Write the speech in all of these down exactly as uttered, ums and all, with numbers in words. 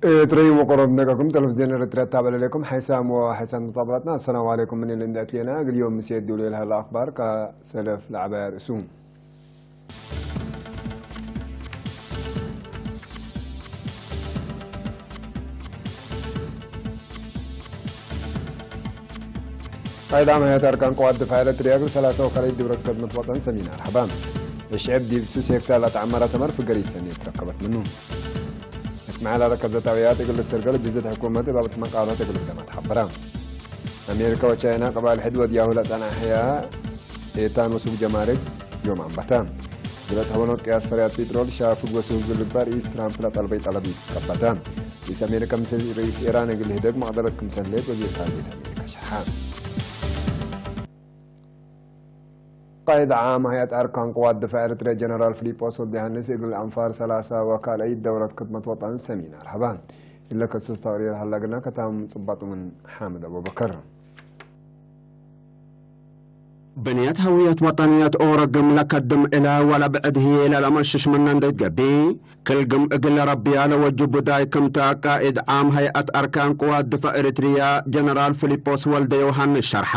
ኤረትርዩ ወቅሩብ ነቀኩም ተለፍዝዮን ኤረትርያ ታበለ ለኩም ሓይሳም ወሓይሳም ተጣብራትና። አሰላሙ አለይኩም ምን እንዴ አትሌና እግል ዮም ምሴት ዱሌ ለሀለ አክባር ከሰለፍ ለዐባያ ርእሱ። ቃይድ ዓም ሀያት አርካን ቅዋት ድፋዕ ኤረትርያ እግል ሰላሳ ወካልአይ ደውረት ከድመት ወጠን ሰሚናር ሀባ። ለሽዕብ ዲብ ስስ ሄክታር ለተዐመረ ተመር ፍገሪት ሰኔት ረከበት ምኑ። እት መዓል አረከዘት አውያት እግል ልሰርገል እጅህዘት ሕኩመት እብ አትመቃርሆት እግል ልደማ ተሐበረ። አሜሪካ ወቻይና ቀባል ሕድ ወድያሁ ለጸንሐያ ኤታን ወሱግ ጀማርክ ዮም አንበተ። ግለት ሀበኖት ቅያስ ፈርያት ፒትሮል ሻፍግ ወሱግ እግል ልግባእ ርኢስ ትራምፕ ለጠልበይ ጠለብ ኢትከበተ። ርኢስ አሜሪካ ምስል ርኢስ ኢራን እግል ልህደግ መቅደረት ክምሰል ሌት ወዚር ካርጅየት አሜሪካ ሸርሐ። ቃይድ ዓም ሀያት አርካን ቅዋት ድፋዕ ኤረትርያ ጀነራል ፊሊጶስ ወልደዮሐንስ እግል አንፋር ሰላሳ ወካልአይት ደውረት ክድመት ወጠን ሰሚናር ሀበ። እለ ክሱስ ተቅሪር ሀለ እግልነ፣ ከታም ጽባጥ ምን ሓምድ አቡበከር። ብንየት ሀውየት ወጠንየት ኦሮ ግም ለከድም እለ ወለብዕድ ህዬ ለለመሽሽ ምነ እንዴ ትገብእ፣ ክል ግም እግል ለረብያ ለወጅብ ውዳይ ክምተ ቃኢድ ዓም ሀይአት አርካን ቅዋት ድፋዕ ኤረትርያ ጀነራል ፊሊጶስ ወልደዮሐንስ ሸርሐ።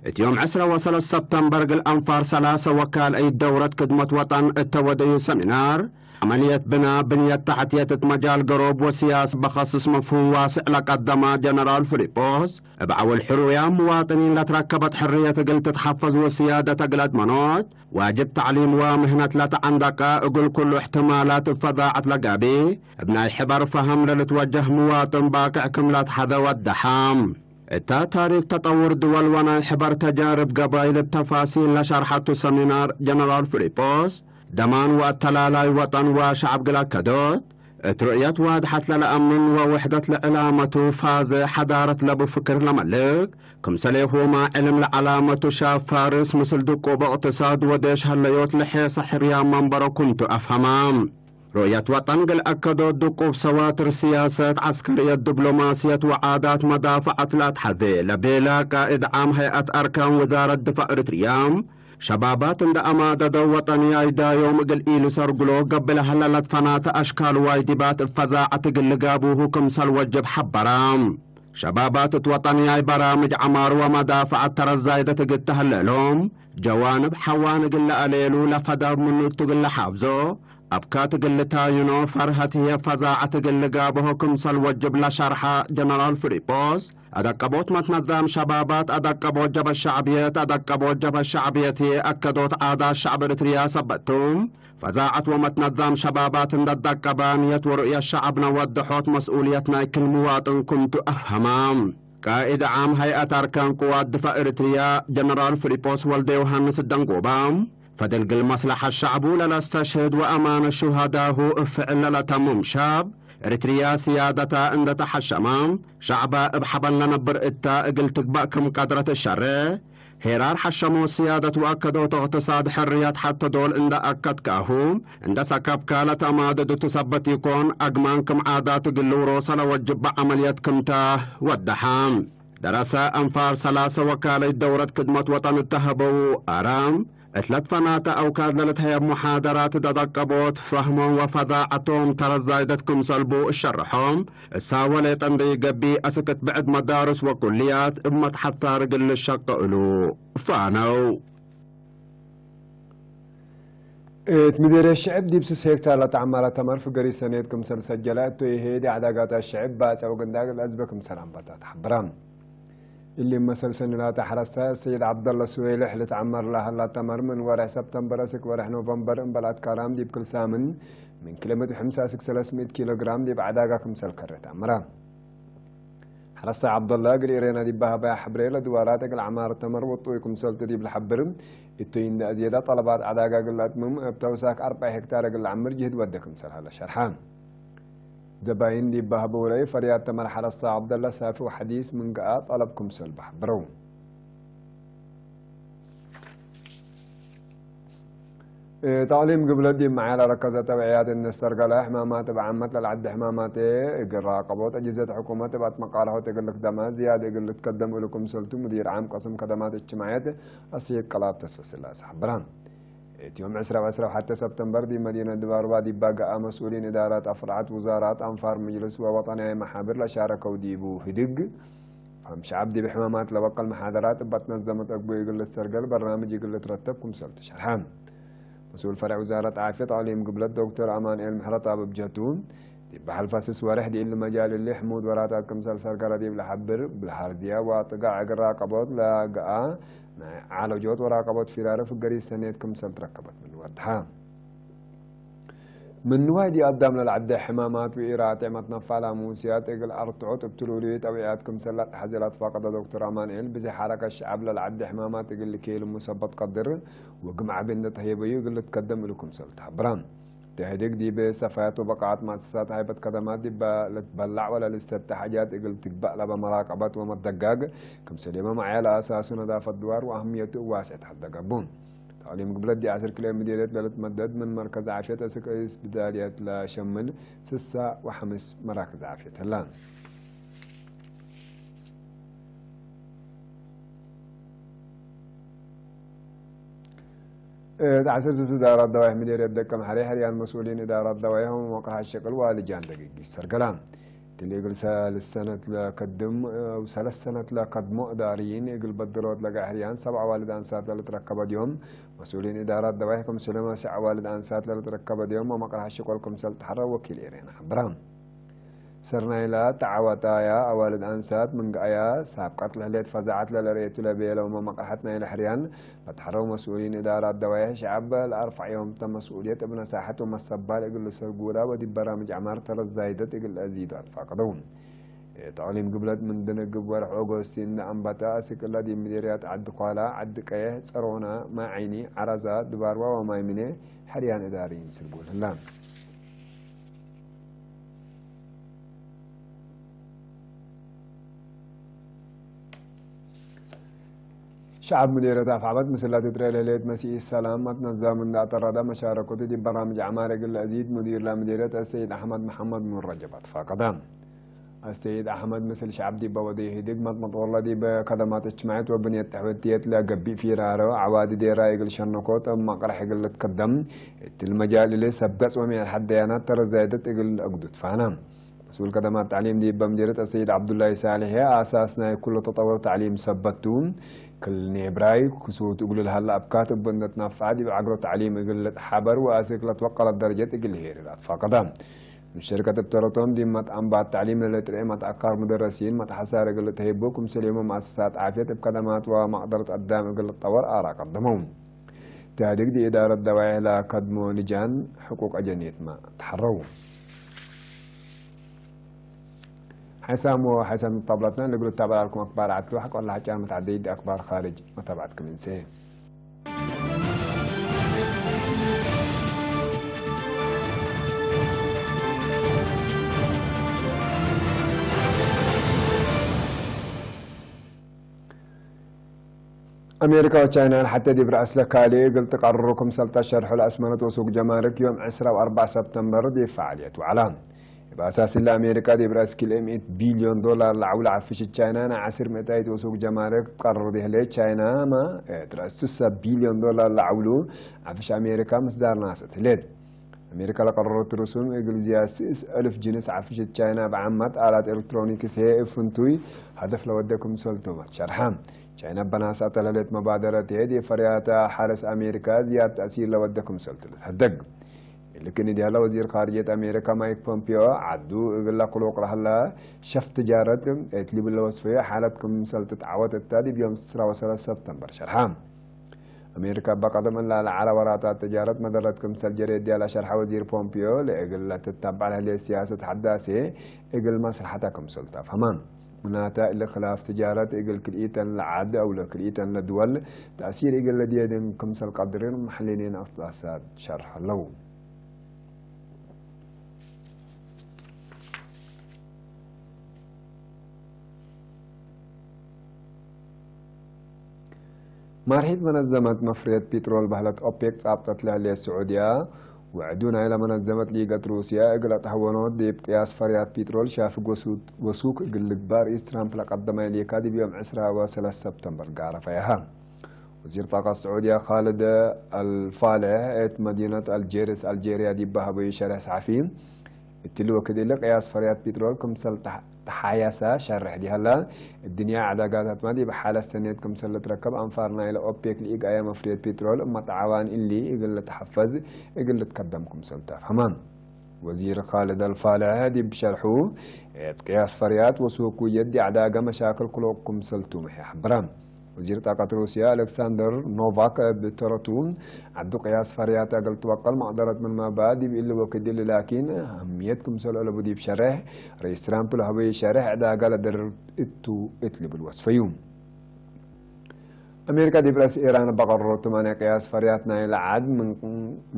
እት ዮም ዕስረ ወሰለስ ሰብተምበር እግል አንፋር ሰላሰ ወካልአይት ደውረት ክድመት ወጠን እተ ወደዩ ሰሚናር፣ ዐመልየት ብና ብንየት ተሕትየት እት መጃል ገሮብ ወስያስ በኸስስ መፍሁም ዋስዕ ለቀደመ ጀነራል ፊሊጶስ፣ እብ ዐውል ሕሩያም ምዋጥኒን ለትረከበት ሕርየት እግል ትትሐፈዝ ወስያደት እግል አድመኖት፣ ዋጅብ ተዕሊም ወምህነት ለተዐንደቀ እግል ኩሉ እሕትማላት እብ ፈዛዐት ለጋብእ፣ እብ ናይ ሕበር ፈሀም ለልትወጀህ ምዋጥን ባቅዕ ክም ለትሐዘ ወደሐ። እተ ታሪክ ተጠውር ድወል ወናይ ሕበር ተጃርብ ገባይል እብ ተፋሲል ለሸርሐቱ ሰሚናር ጀነራል ፊሊጶስ፣ ደማን ወአተላላይ ወጠን ወሸዐብ እግል አከዶት፣ እት ሩእየት ዋድሐት ለለአምን ወውሕደት ለዕላመቱ ፋዘ ሐዳረት ለቡ ፍክር ለመልክ፣ ክምሰሌሁመ ዕልም ለዐላመቱ ሻብ ፋርስ ምስል ድቁብ እቅትሳድ ወዴሽ ሀለዮት ለሔሰ ሕርያም መንበሮ ክምቱ አፍሀመ። ሩእየት ወጠን እግል አከዶት ድቁብ ሰዋትር ስያሰት፣ ዐስከርየት፣ ዲብሎማስየት ወዓዳት መዳፈዐት ለአትሐዜ ለቤለ ቃእድ ዓም ሀይአት አርካን ውዛረት ድፋዕ ኤረትርያ፣ ሸባባት እንደ አማደደው ወጠንያይ ዳዮም እግል ኢልሰርጉሎ ገብእ ለሀለ ለትፈናተ አሽካል ዋጅባት እብ ፈዛዐት እግል ልጋብሁ ክምሰል ወጅብ ሐበረ። ሸባባት እት ወጠንያይ በራምጅ ዐማር ወመዳፈዐት ተረት ዛይደት እግል ተህለ እሎም፣ ጀዋንብ ሐዋን እግል ለአሌሉ ለፈዳብ ምኑ እቱ እግል ለሓፍዞ፣ አብካት እግል ልታይኖ፣ ፈርሀት ህዬ ፈዛዐት እግል ልጋብሆ ክምሰል ወጅብ ለሸርሐ ጀነራል ፊሊጶስ፣ አደቀቦት መትነዛም ሸባባት፣ አደቀቦት ጀበህት ሸዕብየት፣ አደቀቦት ጀበህት ሸዕብየት ህዬ አከዶት ዓዳት ሸዕብ ኤረትርያ ሰበት ቱ። ፈዛዐት ወመትነዛም ሸባባት እንደ አደቀበ፣ ንየት ወሩእየት ሸዐብነ ወደሖት መስኡልየት ናይ ክል ምዋጥን ክምቱ አፍሀመ። ቃእድ ዓም ሀይአት አርካን ቅዋት ድፋዕ ኤረትርያ ጀነራል ፊሊጶስ ወልደዮሐንስ ደንጎባ፣ ፈድል እግል መስለሐት ሸዕቡ ለለስተሽህድ ወአማነት ሹሀዳሁ እብ ፍዕል ለለተምም ሻብ፣ ኤረትርያ ስያደታ እንደ ተሐሸመ፣ ሸዕበ እብ ሐበን ለነብር እተ እግል ትግበእ ክም ቀድረት እሸሬ፣ ሄራር ሐሸሞ ስያደት ወአከዶት እቅትሳድ ሕርየት ሐተ ዶል እንደ አከድካሁ፣ እንደ ሰከብከ ለተማደዱ ትሰበት ኢኮን፣ አግማን ክም ዓዳት እግል ልውሮሰ ለወጅብ ዐመልየት ክምተ ወደሐ። ደረሰ አንፋር ሰላሰ ወካልአይት ደውረት ክድመት ወጠን እተ ሀበው አራም፣ እት ለትፈናተ አውካድ ለልትሀየብ ሙሓደራት እት አደቀቦት ፈህሞም ወፈዛዐቶም ተረት ዛይደት ክምሰል ቡ እሸርሖም፣ እሳወ ሌጠ እንዴ ኢገብእ አስክ እት ብዕድ መዳርስ ወኩልያት እብ መትሐት ታርግ እሊ ሸቀ እሉ ፋነው። እት ምዴርየት ሽዕብ ዲብ ስስ ሄክታር ለተዐመረ ተመር ፍገሪት ሰኔት ክምሰል ሰጀለ እቱ፣ ኢሄ ዲብ ዐዳጋት ሽዕብ ባጽዕ ወግንዳግ ለአዝበ ክምሰል አንበታ ተሐብረ። እሊ መሰል ሰኒ ላተ ሐረስታይ አሰይድ ዐብደለ ሱዌልሕ ልትዐመር ለሀላ ተመር ምን ወርሕ ሰብተምበር እስክ ወርሕ ኖቨምበር እምበል አትካራም ዲብ ክል ሳምን ምን ኪሎ ሜትር ሐምሳ እስክ ሰለስ ምእት ኪሎ ግራም ዲብ ዐዳጋ ክምሰል ከረ ተአምረ። ሐረስታይ ዐብደለ እግል ኤሬና ዲብ በሀበያ ሐብሬ፣ ለድዋራት እግል ዐማር ተመር ወጡይ ክምሰልቱ ዲብ ለሐብር፣ እቱይ እንደ አዜዳ ጠለባት ዐዳጋ እግል ለአትምም እብ ተውሳክ አርበዕ ሄክታር እግል ለዐምር ጅህድ ወደ ክምሰል ሀለ ሸርሐ። ዘባይን ዲብ በሀበው ለኢፈርያት ተመር ሐረስታይ ዐብደለ ሳፊ ወሐዲስ ምን ገአ ጠለብ ክምሰል በሐብረው። ተቅሊም ግብለት ዲብ መዓል አረከዘ ተብዕያት እንስተርገለ ሕማማት እብ ዓመት ለልዐደ ሕማማት እግል ራቀቦት አጅህዘት ሕኩመት እብ አትመቃልሖት እግል ልክደመ ዝያድ እግል ልትከደም እሉ ክምሰልቱ ሙዲር ዓም ቀስም ከደማት እጅትማዕየት አሰይድ ቀላብ ተስፈስላሴ ሐብረ። እት ዮም ዕስራ ወዕስራ ወሐተ ሰብተምበር ዲብ መዲነት ድባርባ ዲባ ገአ መስኡሊን እዳራት አፍራዓት ውዛራት አንፋር ምጅልስ ወወጠናይ መሓብር ለሻረከው ዲቡ ህድግ ፋም ሸዐብ ዲብ ሕማማት ለበቀል መሓደራት እብ አትነዘመት አግቡይ እግል ልትሰርገል በርናምጅ እግል ልትረተብ ክምሰል ተሸርሐ። መስኡል ፈሬዕ ውዛረት ዓፍየት አቅሊም ግብለት ዶክተር አማንኤል ምሕረትኣብ እብ ጀቱ፣ ዲብ ሐልፈ ስስ ወሬሕ ዲእሊ መጃል እሊ ሕሙድ ወራታት ክምሰል ሰርገረ ዲብ ለሐብር፣ እብ ለሐርዝየ ወአጥጋዕ እግል ራቀቦት ለገአ ናይ ዓለጆት ወራቀቦት ፊራር ፍገሪት ሰኔት ክምሰል ትረከበት ምን ወርድሐ። ምን ንዋይ ዲብ አዳም ለልዐደ ሕማማት ወኢራቴዕ መትነፋ ለአሙስያት እግል አርትዖት እብ ትሉሉይ ጠብዕያት ክምሰል ለአትሐዜ ለአትፋቀደ ዶክተር አማንኤል፣ ብዜ ሐረከት ሸዐብ ለልዐደ ሕማማት እግል ልኬልሙ ሰበት ቀድር ወግምዐ ቤ እንዴ ተህየበዩ እግል ልትከደም እሉ ክምሰል ተሐብረ። ተህድግ ዲብ ሰፋያት ወበቃዓት መአሰሳት ሀይበት ከደማት ዲበ ልትበላዕ ወለልሰተ ሐጃት እግል ትግበእ ለበ መራቀበት ወመደጋግ ክምሰል የመ መዕያ ለአሳሱ ነዳፈት ድዋር ወአህምየቱ እብ ዋስዕ ተሐደገቡ። ተዕሊም ግብለት ዲብ ዐስር ክልኤ ምዴርየት ለልትመደድ ምን መርከዝ ዓፍየት እስክ እስብዳልየት ለሸምል ስሳ ወሐምስ መራክዝ ዓፍየት ህላ። እት ዐስር ስስ እዳራት ደዋይሕ ምዴርየት ደቀምሐሬ ሕርያን መስኡሊን እዳራት ደዋይሕ ወመቅርሐት ሽቅል ወልጃን ደጊጊስ ሰርገላ። እትሊ እግል ሰልስ ሰነት ለከድም፣ አው ሰለስ ሰነት ለከድሞ እዳርይን እግል በድሮት ለገአ ሕርያን ሰብ አዋልድ አንሳት ለልትረከበ ዲዮም፣ መስኡሊን እዳራት ደዋይሕ ክምስልመ ሰዕ አዋልድ አንሳት ለልትረከበ ዲዮም ወመቅርሐት ሽቅል ክምሰል ተሐረ ወኪል ኤሬና ሐብራ። ሰር ናይላ ተዓወታያ አዋልድ አንሳት ምን ገአያ ሳብቀት ለህሌት ፈዛዐት ለለርኤቱ ለቤለውመ መቅርሐት ናይለ ሕርያን ለተሐረው መስኡሊን እዳራት ደዋይሕ ሸዐብ ለአርፈዕ ዮም ተ መስኡልየት እብ ነሳሐት ወመሰባል እግል ልሰርጉላ ወዲብ በራምጅ ዐማር ተረት ዛይደት እግል ለአዚዱ አትፋቀደው። ተዕሊም ግብለት ምን ድንግብ ወርሕ ኦጎስቲን ለአንበተ አስክ እለ ዲብ ምዴርያት ዐዲ ኳላ፣ ዐዲ ቀየሕ፣ ጸሮና፣ ማዐይኒ፣ ዐረዛ፣ ድባርዋ ወማይምኔ ሕርያን እዳርይን ስርጉል ህላ። ሸዐብ ምዴርየት አፍዐበት ምስል ለትትረኤ ለህሌት መሲኢት ሰላም መትነዛም እንዴ አተረደ፣ መሻረኮቱ ዲብ በራምጅ ዐማር እግል ለአዚድ ሙዲር ለምዴርየት አሰይድ አሕመድ መሐመድ ኑር ረጀብ አትፋቀደ። አሰይድ አሕመድ ምስል ሸዐብ ዲበ ወደይ ህድግ መጥመጦር ለዲብ ከደማት እጅትማዕየት ወብንየት ተሕትየት ለገብእ ፊራሮ ዐዋዲ ዴራይ እግል ሸነኮት እብ መቅረሕ እግል ልትከደም፣ እትሊ መጃል እሊ ሰብ ገጽ ወሜል ሐደያናት ተረት ዛይደት እግል አግዱ ትፋነ። መስኡል ከደማት ተዕሊም ዲብ በምዲረት አሰይድ ዐብዱላይ ሳልሕ፣ አሳስ ናይ ኩሉ ተጠውር ተዕሊም ሰበት ቱ። ክል ኔብራይ ክሱት እግሉ ለሀለ አብካት እቡ እንዴ ትነፈዐ ዲብ ዐግሮ ተዕሊም እግል ልትሓበር ወአስክ ለትወቀለት ደረጀት እግል ልሄሪ ለአትፋቀደ። ምን ሸርከት እብ ተረቶም ዲብ መትአንባት ተዕሊም ለልትርኤ መትአካር ሙደረሲን መትሐሳር እግል ልትሀይቡ ክምሰልየመ መአሰሳት ዓፍየት እብ ከደማት ወመቅደረት አዳም እግል ልትጠወር አራ ቀደመው። ተህድግ ዲብ እዳረት ደዋይሕ ለከድሞ ልጃን ሕቁቅ አጀኒትመ ተሐረው። ሐይሳም ወሐይሳም ጣብላትና ልግሉ ታበላልኩም አክባር ዐቱ ሐቆላ ሐጫን መትዓደይ ዲብ አክባር ካርጅ መታብዐትኩም እንሴ። አሜሪካ ወቻይና ለሐቴ ዲብ ረአስ ለካልእ እግል ትቀርሩ ክምሰል ተሸርሑ ለአስመረት ወሱቅ ጀማርክ ዮም ዕስራ ወአርበዕ ሰብተምበር ዲብ ፈዓልየት ወዐላ። እብ አሳስ እሊ አሜሪካ ዲብ ረአስ ክልኤ ምእት ቢልዮን ዶላር ለዐውሉ ዐፍሽ ቻይና ናይ ዐስር ምእታይት ወሱቅ ጀማርክ ትቀርር ዲህሌት ቻይናመ እት ረአስ ስሳ ቢልዮን ዶላር ለዐውሉ ዐፍሽ አሜሪካ ምስዳር ናሰት ህሌት። አሜሪካ ለቀረረት ርሱም እግል ዝያድ ስስ አልፍ ጅንስ ዐፍሽት ቻይና እብ ዓመት አላት ኤሌክትሮኒክስ ህዬ እብ ፍንቱይ ሀደፍ ለወደ ክምሰልቱመ ሸርሐ። ቻይና በናስአተ ለህሌት መባደረት ህዬ ዲብ ፈርያተ ሐርስ አሜሪካ ዝያድ ተእሲር ለወደ ክምሰልቱ ልትሀደግ። እሊ ክእኒ ዲህለ ወዚር ካርጅየት አሜሪካ ማይክ ፖምፒዮ ዐዱ እግል ለክሉቅ ለሀለ ሸፍ ትጃረት እት ሊብል ለወስፈዩ ሓለት ክምሰል ትትዐወት እተ ዲብ ዮም ዕስራ ወሰለስ ሰብተምበር ሸርሐ። አሜሪካ እበ ቀደም እላ ለዐለ ወራታት ትጃረት መደረት ክምሰል ጀሬ እዲያ ለሸርሐ ወዚር ፖምፒዮ፣ ለእግል ለትተበዕ ለህሌት ሲያሰት ሐዳሴ እግል መስለሐተ ክምሰል ተፍሀመ። ምናተ፣ እሊ ክላፍ ትጃረት እግል ክልኢተን ለዐድ አው ለክልኢተን ለድወል ተእሲር እግል ለድየድን ክምሰል ቀድርን መሐሊኒን እቅትሳድ ሸርሐ ለው። ማርሒት መነዘመት መፍረየት ፒትሮል በህለት ኦፔክ ጻብጠት ለህሌት ስዑድያ፣ ወዕዱ ናይለ መነዘመት ሊገት ሩስያ እግል አትሀወኖት ዲብ ቅያስ ፈርያት ፒትሮል ሻፍግ ወሱክ እግል ልግባእ ርኢስ ትራምፕ ለቀደመ እሊካ ዲብ ዮም ዕስራ ወሰለስ ሰብተምበር ጋረፈያሀ። ወዚር ጣቀት ስዑድያ ካልድ አልፋልሕ እት መዲነት አልጄርስ አልጄርያ ዲብ ሀበዩ ሸርሕ ሰሐፊ፣ እትሊ ወክድ እሊ ቅያስ ፈርያት ፒትሮል ክምሰል ተሐ-፣ ተሓያሰ ሸርሕ ዲሀላ፣ እድንያ አዕዳጋታትመ ዲብ ሓለት ሰኔት ክምሰል ልትረከብ አንፋር ናይለ ኦፔክ ለኢገአየ መፍርየት ፒትሮል እመ ጣዕዋን እሊ እግል ልትሐፈዝ እግል ልትከደም ክምሰል ተፍሀመ። ወዚር ካልድ አልፋልሕ ዲብ ሸርሑ፣ እት ቅያስ ፈርያት ወሱኩየት ዲብ አዕዳገ መሻክል ክልኦት ክምሰል ቱ መ ሐብረ። ወዚር ጣቀት ሩስያ አሌክሳንደር ኖቫክ እብ ተረቱ፣ ዐዱ ቅያስ ፈርያት እግል ትበቀል መቅደረት ምንመ በ፣ ዲብ እሊ ወክድ እሊ ላኪን አህምየት ክምሰል አለቡ ዲብ ሸሬሕ፣ ርኢስ ትራምፕ ለሀበዩ ሸሬሕ ዕዳጋ ለደርር እቱ እት ልብል ወስፈዩ። አሜሪካ ዲብ ረአስ ኢራን በቀረረቱ ማንያ ቅያስ ፈርያት ናይለ ዐድ ምን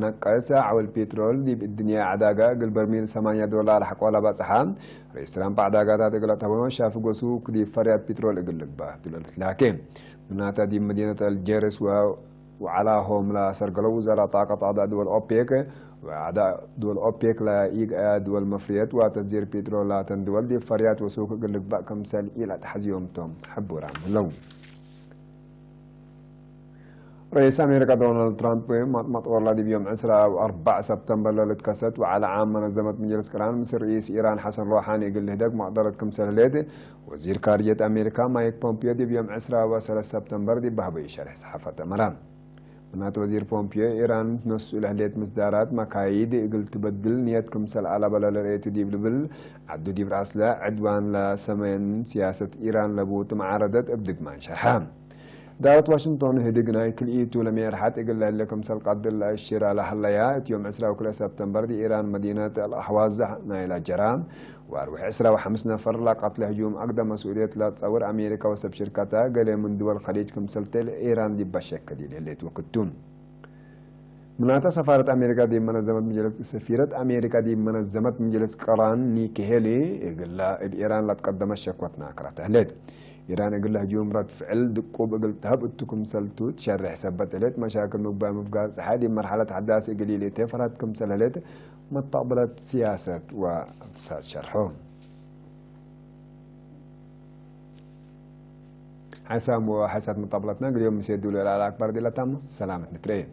ነቀሰ ዐወል ፒትሮል ዲብ እድንያ ዕዳጋ እግል በርሚል ሰማንያ ዶላር ሐቆ ለበጽሐ፣ ርኢስ ትራምፕ ዕዳጋታት እግል አትሀበኖ ሻፍግ ወሱክ ዲብ ፈርያት ፒትሮል እግል ልግበእ ቱ ለልትላኬ። ምናተ ዲብ መዲነት አልጀርስ ወ-፣ ወዐላሆም ለሰርገለው ውዘራእ ጣቀት አዕዳእ ድወል ኦፔክ ወአዕዳእ ድወል ኦፔክ ለኢገአያ ድወል መፍርየት ወተስዲር ፒትሮል ላተን ድወል ዲብ ፈርያት ወሱክ እግል ልግበእ ክምሰል ኢለአትሐዝዮም ቶም ሕቡራም ህለው። ረኢስ አሜሪካ ዶናልድ ትራምፕ መጥመጥ ወላ ዲብ ዮም ዕስራ ወአርበዕ ሰብተምበር ለልትከሰት ወዐለ ዓም መነዘመት ምጀልስ ቅራን ምስል ርኢስ ኢራን ሐሰን ሮሓኒ እግል ልህደግ መቅደረት ክምሰል ህሌት ወዚር ካርጅየት አሜሪካ ማይክ ፖምፒዮ ዲብ ዮም ዕስራ ወሰለስ ሰብተምበር ዲብ በሀበዩ ሸርሕ ሰሐፈት አመረ። ምናተ ወዚር ፖምፒዮ ኢራን ነስኡ ለህሌት ምስዳራት መካይድ እግል ትበድል ንየት ክምሰል አለበ ለልርኤቱ ዲብ ልብል ዐዱ ዲብ ረአስለ ዕድዋን ለሰመየን ሲያሰት ኢራን ለቡ ትመዓረደት እብ ድግማን ሸርሐ። እዳረት ዋሽንግቶን ህድግ ናይ ክልኢቱ ለሜርሐት እግል ለህለ ክምሰል ቀድር ለአሽር ለሀለያ፣ እት ዮም ዕስራ ወክልኤ ሰብተምበር ዲብ ኢራን መዲነት አልአህዋዝ ናይላ ጀራ፣ ወአርወሕ ዕስራ ወሐምስ ነፈር ለቀትለ ህጁም አግደ መስኡልየት ለጸውር አሜሪካ ወሰብ ሽርከተ፣ ገሌ ምን ድወል ከሊጅ ክምሰልቴ ለኢራን ዲብ በሸክ ዲብ ለህሌት ወክቱ። ምናተ ሰፋረት አሜሪካ ዲብ መነዘመት ምጀለስ፣ ሰፊረት አሜሪካ ዲብ መነዘመት ምጀለስ ቅራን ኒኪ ሄሊ፣ እግላ እብ ኢራን ለትቀደመት ሸክወት ናክረ ተህሌት። ኢራን እግለ ህጁም ረድ ፍዕል ድቁብ እግል ተሀብ እቱ ክምሰልቱ ትሸሬሕ ሰበት ህሌት፣ መሻክል ምግባይ ምፍጋር ጸሓይ ዲብ መርሐለት ሐዳስ እግል ኢልእቴ ፈርሀት ክምሰል ህሌት መተቅብለት ሲያሰት ወእቅትሳድ ሸርሑ። ሓይሳም ወሓይሳት መጣብለትና እግል ዮም ምሴ ዱል ለዐለ አክባር ዲላ ታመ። ሰላመት ንትረኤ።